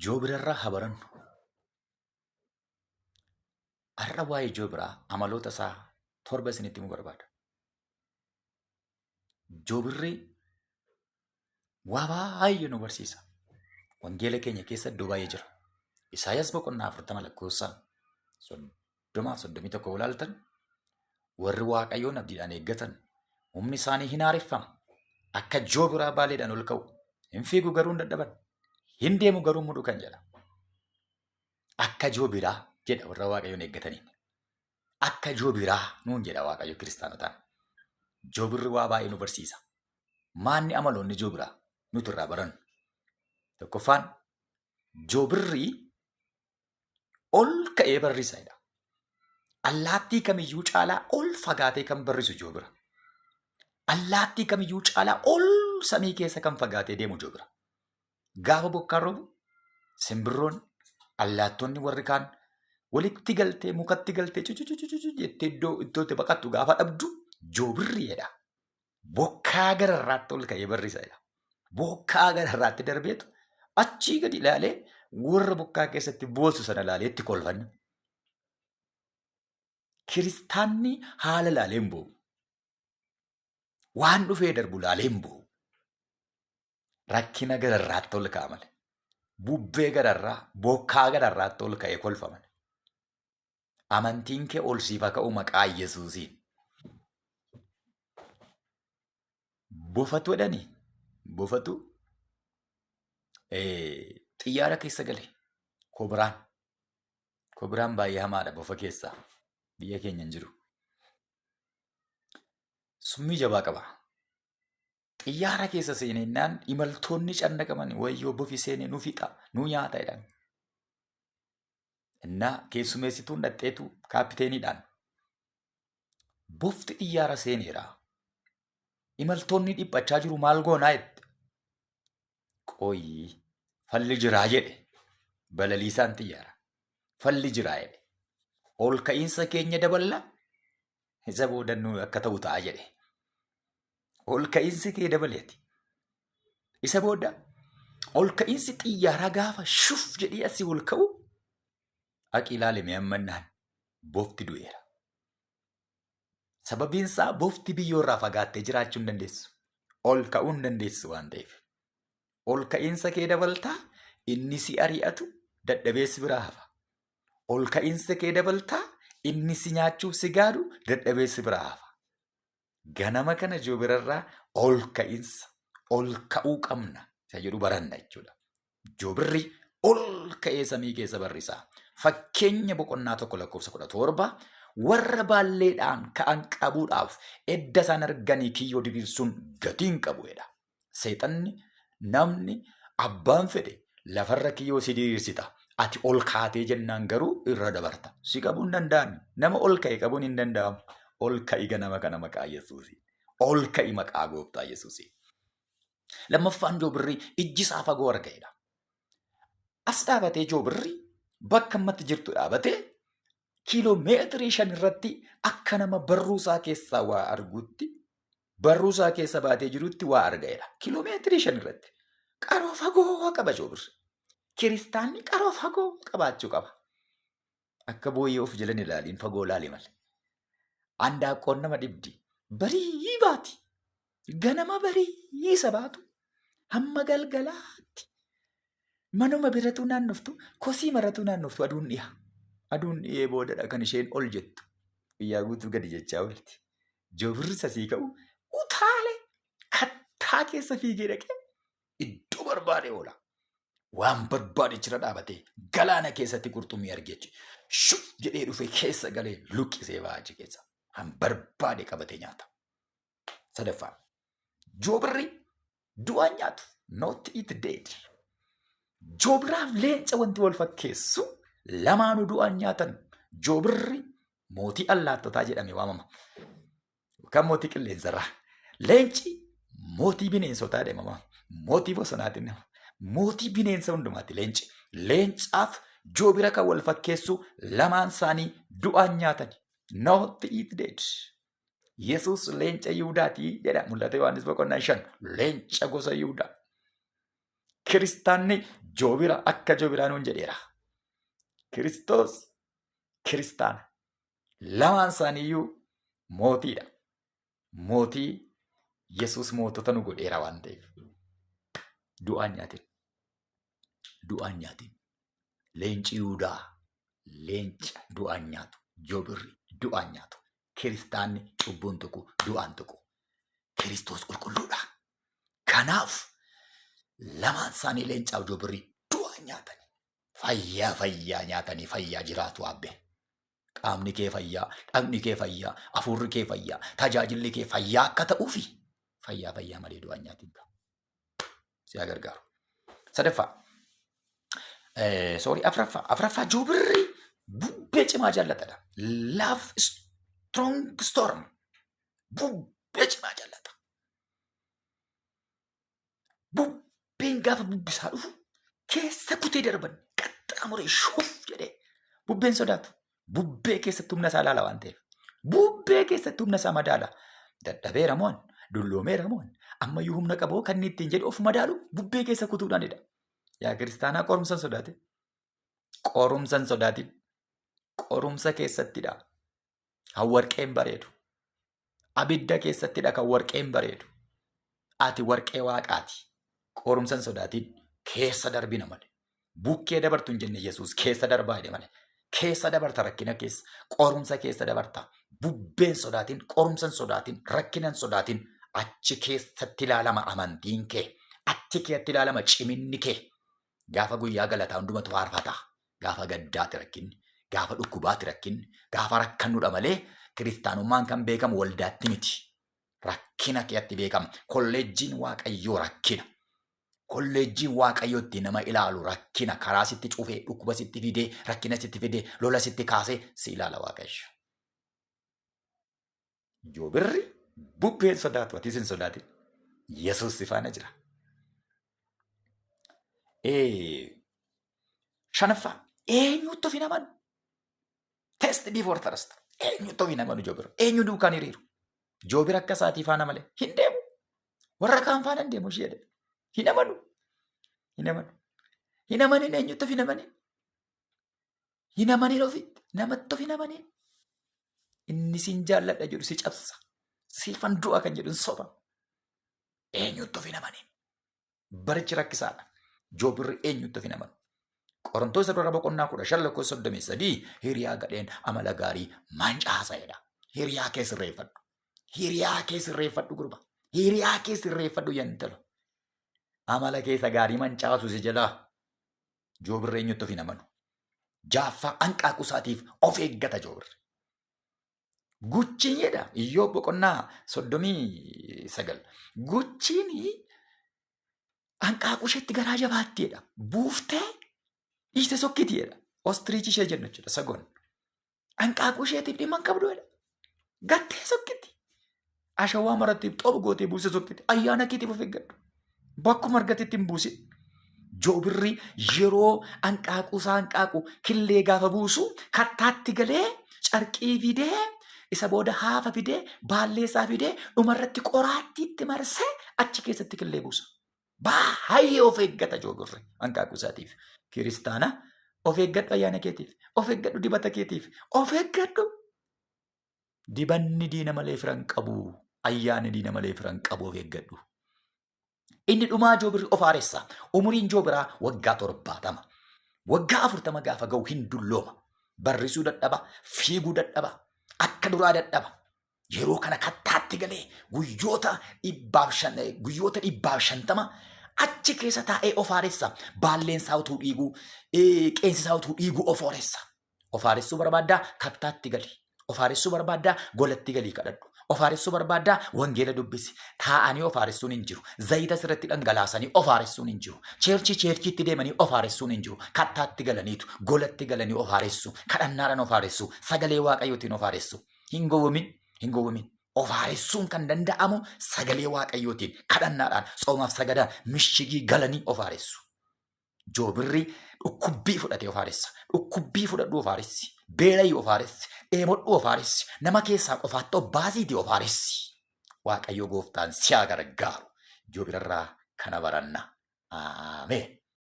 Joobirarraa haa barannu. Har'a waa'ee joobiraa amaloota isaa torba isinitti himuu barbaada. Joobirri waa baay'ee nu barsiisa. Wangeela keenya keessa iddoo baay'ee jira. Isaayyaas boqonnaa 40 lakkoofsa 30 31 ilaaltan warri Waaqayyoon abdiidhaan eeggatan humni isaanii hin haareffama. Akka joobiraa baaleedhaan ol ka'u. Hin fiigu garuu hin dadhaban. Hin deemu garuu mudhu kan jedha. Akka joobiraa jedha warra Waaqayyoon eeggataniin. Akka joobiraa nuun jedha Waaqayyo kiristaanotaan. Joobirri waa baay'ee nu barsiisa. Maanni amaloonni joobiraa nuti irraa barannu? Tokkoffaan joobirri ol ka'ee barrisa jedha. Allaattii kamiyyuu caalaa ol fagaatee kan barrisu joobira. Allaattii kamiyyuu caalaa ol samii keessa kan fagaatee deemu joobira. Gaafa bokkaan roobu simbirroon allaattonni warri kaan walitti galtee mukatti galtee cucucucucu jettee iddoo iddootti baqattu gaafa dhabdu joobirri jedha. Bokkaa gararraatti ol ka'ee barrisa jedha. Bokkaa gararraatti darbeetu achii gadi ilaalee warra bokkaa keessatti boosu sana ilaalee itti kolfanna. Kiristaanni haala ilaalee hin boo'u. Waan dhufee darbu ilaalee hin boo'u. Rakkina gararraatti ol ka'a malee. Bubbee gararraa, bokkaa gararraatti ol ka'ee kolfa malee. Amantiin kee ol siif haa ka'u maqaa Yesuusiin. Bofatu jedhani bofatu xiyyaara keessa gale kobraan. Kobraan baay'ee hamaadha bofa keessaa biyya keenya hin jiru. Summii jabaa qaba. Xiyyaara keessa seenennaan imaltoonni cannaqaman wayyoo bofi seene nu fixa nu nyaata jedhan. Innaa keessumeessituun dhaqxeetu kaapiteeniidhaan bofti xiyyaara seeneera. Imaltoonni dhiphachaa jiru maal goonaa jette. Qoyii falli jiraa jedhe balaliisaan xiyyaara. Falli jiraa jedhe. Ol ka'iinsa keenya daballa isa booda nu akka ta'u ta'a jedhe. Ol ka'iinsi kee dabaleeti. Isa booda ol ka'iinsi xiyyaaraa gaafa shuf jedhee asii ol ka'u haqi ilaali mee ammannaan bofti du'eera. Sababiin isaa bofti biyyoo irraa fagaattee jiraachuu hin dandeessu. Ol ka'uu hin dandeessu waan ta'eef. Ol ka'iinsa kee dabaltaa inni si ari'atu dadhabee si biraa hafa. Ol ka'iinsa kee dabaltaa inni si nyaachuuf si gaadu dadhabee si biraa hafa. Ganama kana joobirarraa ol ka'iinsa ol ka'uu qabna isa jedhu baranna jechuudha. Joobirri ol ka'ee samii keessa barrisa. Fakkeenya boqonnaa 1 lakkoofsa 17 warra baalleedhaan ka'an qabuudhaaf edda isaan arganii kiyyoo diriirsuun gatii hin qabu jedha. Seexanni namni abbaan fedhe lafarra kiyyoo si diriirsita. Ati ol kaatee jennaan garuu irra dabarta. Si qabuu hin danda'an. Nama ol ka'e qabuun hin danda'amu. Ol ka'i ganama kana maqaa Yesuusiin. Ol ka'i maqaa gooftaa Yesuusiin. Lammaffaan joobirri ijji isaa fagoo arga'edha. As dhaabatee joobirri bakka ammatti jirtu dhaabatee kiiloo meetirii 5 irratti akka nama barruu isaa keessaa waa arguutti barruu isaa keessa baatee jirutti waa arga'edha. Kiiloo meetirii 5 irratti qaroo fagoo qaba joobirri. Kiristaanni qaroo fagoo qabaachuu qaba. Akka booyyee of jalan ilaaliin fagoo ilaali malee. Andaaqqoon nama dhibdi. Barii baati. Ganama barii isa baatu. Hamma galgalaatti. Manuma biratuu naannoftu, kosii maratuu naannoftu aduun dhiha. Aduun dhihee boodadha kan isheen ol jettu. Guyyaa guutuu gadi jechaa oolti. Joobirri sasii ka'u utaale kattaa keessa fiigee dhaqee iddoo barbaade oola. Waan barbaade jira dhaabatee galaana keessatti qurxummii argee achi shuf jedhee dhufe keessa galee luqqisee ba'a achi keessa. Han barbaade qabatee nyaata. Sadaffaan joobirri du'aan nyaatu not eat dead. Joobiraaf leenca wanti wal fakkeessu lamaanuu du'aan nyaatan. Joobirri mootii allaattotaa jedhamee waamama. Yookaan mootii qilleensarraa. Leenci mootii bineensotaa jedhama. Mootii bosonaati nama. Mootii bineensa hundumaati leenci. Leencaaf joobira kan wal fakkeessu lamaan isaanii du'aan nyaatani. Not eat dead. Yesuus leenca Yihudaati jedha. Mul'ata Yohaannis boqonnaa 5. Leenca gosa Yihudaa. Kiristaanni Joobira akka joobiraa nuun jedheera. Kiristoos kiristaana. Lamaan isaaniiyyuu mootiidha. Mootii Yesuus mootota nu godheera waan ta'eef. Du'aan nyaatin. Du'aan nyaatin. Leenci Yihudaa leenca du'aan nyaatu. Joobirri du'aan nyaatu. Kiristaanni cubbuun tuqu du'aan tuqu. Kiristoos qulqulluudha. Kanaaf lamaan isaanii leencaaf joobirri du'aan nyaatani. Fayyaa fayyaa nyaatanii fayyaa jiraatu abbe. Qaamni kee fayyaa, dhagni kee fayyaa, hafuurri kee fayyaa, tajaajilli kee fayyaa akka ta'uufi fayyaa fayyaa malee du'aan nyaatiin. Si haa gargaaru. Sadaffaa. Sorry, afraffaa. Afraffaa joobirri bubbee cimaa jaallatadha. Love strong storm. Bubbee cimaa jaallata. Bubbeen gaafa bubbisaa dhufu keessa kutee darban qaxxaamuree shuuf jedhee bubbeen sodaatu. Bubbee keessatti humna isaa ilaala waan ta'eef. Bubbee keessatti humna isaa madaala. Dadhabeera mo'an, dulloomeera mo'an, ammayyuu humna qaboo kan inni ittiin jedhu of madaalu bubbee keessa kutuudhaanidha. Yaa kiristaanaa qorumsa hin sodaatin. Qorumsa hin sodaatin. Qorumsa keessattidha. Kan warqeen bareedu. Abidda keessattidha kan warqeen bareedu. Ati warqee waaqaati. Qorumsa hin sodaatin. Keessa darbina malee. Bukkee dabartu hin jenne Yesuus keessa darbaa jedhe malee. Keessa dabarta rakkina keessa. Qorumsa keessa dabarta. Bubbeen sodaatin, qorumsa hin sodaatin, rakkina hin sodaatin. Achi keessatti ilaalama amantiin kee. Achi keessatti ilaalama ciminni kee. Gaafa guyyaa galataa hundumatu faarfata. Gaafa gaddaati rakkinni. Gaafa dhukkubaati rakkinni. Gaafa rakkannudha malee kiristaanummaan kan beekamu waldaatti miti. Rakkina keetti beekama. Kolleejjiin Waaqayyoo rakkina. Kolleejjiin Waaqayyoo itti nama ilaalu rakkina. Karaa sitti cufee, dhukkuba sitti fidee, rakkina sitti fidee, lola sitti kaasee si ilaala Waaqayyo. Joobirri bubbeen sodaatu atis hin sodaatin. Yesuus si faana jira. Shanaffaa eenyutti of hin amanu? Test before trust. Eenyutti of hin amanu joobira? Eenyu duukaan hiriiru? Joobira akka isaatii faana malee hin deemu. Warra kaan faana hin deemu ishee jedhe. Hin amanu. Hin amanu. Hin amanin eenyutti of hin amanin? Hin amanin ofitti. Namatti of hin amanin. Inni sin jaalladha jedhu si cabsa. Siifan du'a kan jedhu hin soba. Eenyutti of hin amanin? Barichi rakkisaadha. Joobirri eenyutti of hin amanu? Qorontoos dura boqonnaa 15 lakkoofsa 33 hiriyaa gadheen amala gaarii mancaasa jedha. Hiriyaa kee sirreeffadhu. Hiriyaa kee sirreeffadhu gurba. Hiriyaa kee sirreeffadhu yantalo. Amala keessa gaarii mancaasu si jalaa. Joobirri eenyutti of hin amanu? Jaaffaa hanqaaquu isaatiif of eeggata joobirri. Guchiin jedha Iyyoob boqonnaa 39. Guchiin hanqaaquu isheetti garaa jabaatti jedha. Buuftee dhiiste sokkiti jedha. Ostriichi ishee jennu jechuudha sagoon. Hanqaaquu isheetiif dhimma hin qabdu jedha. Gattee sokkiti. Ashawaa marattiif xoobu gootee buuse sokkiti. Ayyaana keetiif of eeggadhu. Bakkuma argatetti hin buusin. Joobirri yeroo hanqaaquu isaa hanqaaqu killee gaafa buusu kattaatti galee carqii fidee isa booda haafa fidee baallee isaa fidee dhumarratti qoraattiitti marsee achi keessatti killee buusa. Baay'ee of eeggata joobirri hanqaaquu isaatiif. Kiristaana of eeggadhu ayyaana keetiif, of eeggadhu dibata keetiif, of eeggadhu. Dibanni diina malee fira hin qabu. Ayyaanni diina malee fira hin qabu of eeggadhu. Inni dhumaa joobirri of haaressa. Umuriin joobiraa waggaa 70. Waggaa 40 gaafa ga'u hin dullooma. Barrisuu dadhaba, fiiguu dadhaba, akka duraa dadhaba. Yeroo kana kattaatti galee guyyoota 150 guyyoota 150 achi keessa taa'ee of haaressa. Baalleen isaa utuu dhiiguu, qeensi isaa utuu dhiiguu of haaressa. Of haaressuu barbaaddaa kattaatti gali. Of haaressuu barbaaddaa golatti galii kadhadhu. Of haaressuu barbaaddaa wangeela dubbisi. Taa'anii of haaressuun hin jiru. Zayita sirratti dhangalaasanii of haaressuun hin jiru. Cheerchii cheerchiitti deemanii of haaressuun hin jiru. Kattaatti galaniitu golatti galanii of haaressu. Kadhannaadhaan of haaressu. Sagalee Waaqayyootiin of haaressu. Hin gowwomin, hin gowwomin. Of haaressuun kan danda'amu sagalee Waaqayyootiin kadhannaadhaan tsoomaaf sagadaan mishigii galanii of haaressu. Joobirri dhukkubbii fudhatee of haaressa. Dhukkubbii fudhadhu of haaressi. Beela'ii of haaressi. Dheebodhu of haaressi. Nama keessaa qofaatti of baasiitii of haaressi. Waaqayyo gooftaan si haa gargaaru. Joobirarraa kana baranna. Ameen.